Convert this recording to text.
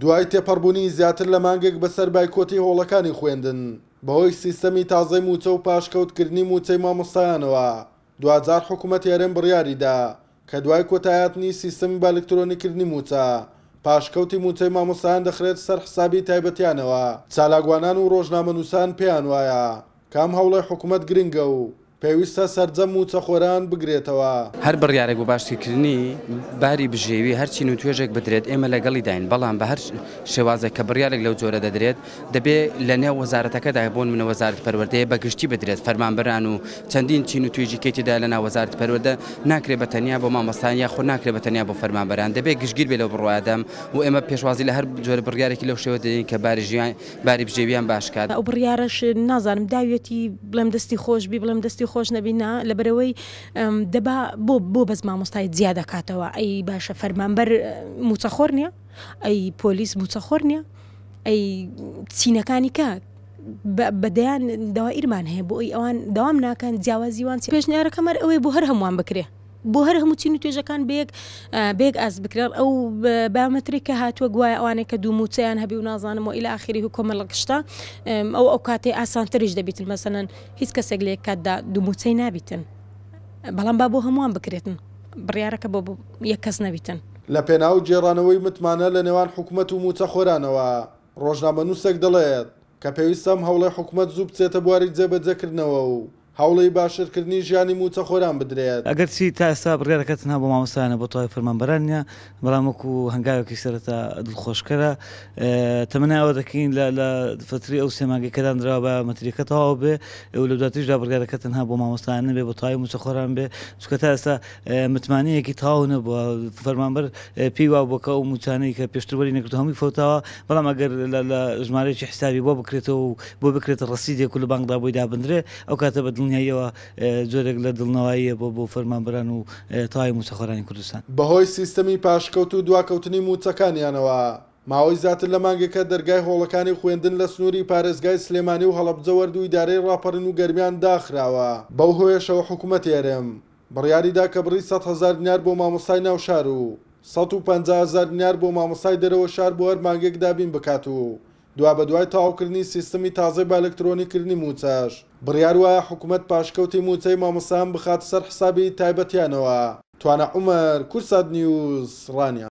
دوای تێپەڕبوونی زیاتر لە مانگێک بەسەر بایکۆتی هۆڵەکانی خوێندن بەهۆی سیستەمی تازەی مووچە و پاشکەوتکردنی مووچەی مامۆستایانەوە، دواجار حکومەتی هەرێم بڕیاریدا کە دوای کۆتایهاتنی سیستەمی بەئەلکترۆنیکردنی مووچە، پاشکەوتی مووچەی مامۆستایان دەخرێت سەر حسابی تایبەتیانەوە. چالاکوانان و ڕۆژنامەنووسان پێیانوایە کە ئەم هەوڵەی حکومەت گرنگە و پێویستە سەرجەم مووچەخۆران بگرێتەوە. هەر بڕیارێک بۆ باشترکردنی باری بژێوی هەر چین و توێژێک بدرێت ئێمە لەگەڵیداین، بەڵام بە هەر شێوازێک کە بڕیارێک لەو جۆرە دەدرێت دەبێ لە نێو وەزارەتەکەدا بۆ نمونە وەزارەتی پەروەردەیە بە گشتی بدرێت فەرمانبەران و چەندین چین و توێژی کەی تێدایە لە ناو وەزارەتی پەروەردە ناکرێ بە تەنیا بۆ مامۆستایان یاخود ناکرێ بە تەنیا بۆ فەرمانبەران دەبێ گشتگیر بێ لەو بڕوایەدام و ئێمە پێشوازی لە هەر جۆرە بڕیارێکی لەو شێوە دەدەین کە باری ژیان باری بژێویان باش کات. ئەو بڕیارەش نازانم داویەتی بڵێم دەستی خۆش بی بڵێم دەستی خۆش نەبی نا لەبەرئەوەی دەبا بۆ بۆ بەس مامۆستای جیا دەکاتەوە ئەی باشە فەرمانبەر موچەخۆر نییە ئەی پۆلیس موچەخۆر نییە ئەی چینەکانی کە بە دەیان دەوائیرمان هەیە بۆ ئەوی ئەوان دەوام ناکەن جیاوازی وان چیە پێشنیارەکەم هەر ئەوەیە بۆ هەر هەمووان بکرێ بۆ هەر هەموو چین و توێژەکان بەیەک بەیەک ئاست بکرێن ئەو بایۆمەتری کە هاتووە گوایە ئەوانەی کە دوو مووچەیان هەبی و نازانم و ئیلا ئاخری و کۆمەڵک شتە ئەو ئەو کاتەی ئاسانتریش دەبیتن مەسەلەن هیچ کەسێک لە یەک کاتدا دوو مووچەی نابیتن بەڵام با بۆ هەمووان بکرێتن بڕیارەکە بۆ یەک کەس نەبیتن. لە پێناو گێڕانەوەی متمانە لە نێوان حکومەت و مووچەخۆرانەوە، ڕۆژنامەنووسێک دەڵێت کە پێویستە ئەم هەوڵەی حکومەت زوو بچێتە بواری جێبەجێکردنەوە و هەوڵی باشترکردنی ژیانی مووچەخۆران بدرێت. ئەگەرچی تا ئێستا بڕیارەکە تەنها بۆ مامۆستایانە بۆ تەواوی فەرمانبەران نییە، بەڵام وەکو هەنگاوێکی سەرەتا دڵخۆشکەرە. تەمەنای ئەوە دەکەین لە لە فەترەی ئەو سێ مانگەی کە دانراوە بایۆمەترییەکە تەواو بێ و لە دواتریشدا بڕیارەکە تەنها بۆ مامۆستایان نەبێ بۆ تەواوی مووچەخۆران بێ، چونکە تا ئێستا متمانەیەکی تەواو نەبووە، فەرمانبەر پێی وابووە کە ئەو مووچانەی کە پێشتر وەری نەگرتووە هەمووی فەوتاوە، بەڵام ئەگەر لە لە ژمارەیەکی حیسابی بۆ بکرێتەوە و بۆ بکرێتە ڕەسیدێک و لە بانکدا بۆی دابندرێ ئەو کاتە بە دڵنیاییەوە جۆرێک لە دڵنەواییە بۆ بۆ فەرمانبەران و تەواوی مووچەخۆرانی کوردستان. بەهۆی سیستەمی پاشکەوت و دواکەوتنی مووچەکانیانەوە، ماوەی زیاتر لە مانگێکە دەرگای هۆڵەکانی خوێندن لە سنووری پارێزگای سلێمانی و هەڵەبجە وەرد و ئیدارەی ڕاپەڕین و گەرمیان داخراوە، بەو هۆیەشەوە حکومەتی هەرێم بڕیاریدا کە بڕی 100,000 دینار بۆ مامۆستای ناو شار و 150,000 دینار بۆ مامۆستای دەرەوە شار بۆ هەر مانگێک دابین بکات و دوابەدوای تەواوکردنی سیستمی تازەی بەئەلکترۆنیکردنی مووچەش، بڕیار وایە حکومەت پاشکەوتی مووچەی مامۆستایان بخاتە سەر حسابی تایبەتیانەوە. توانا عومەر، کوردسات نیوز، ڕانیە.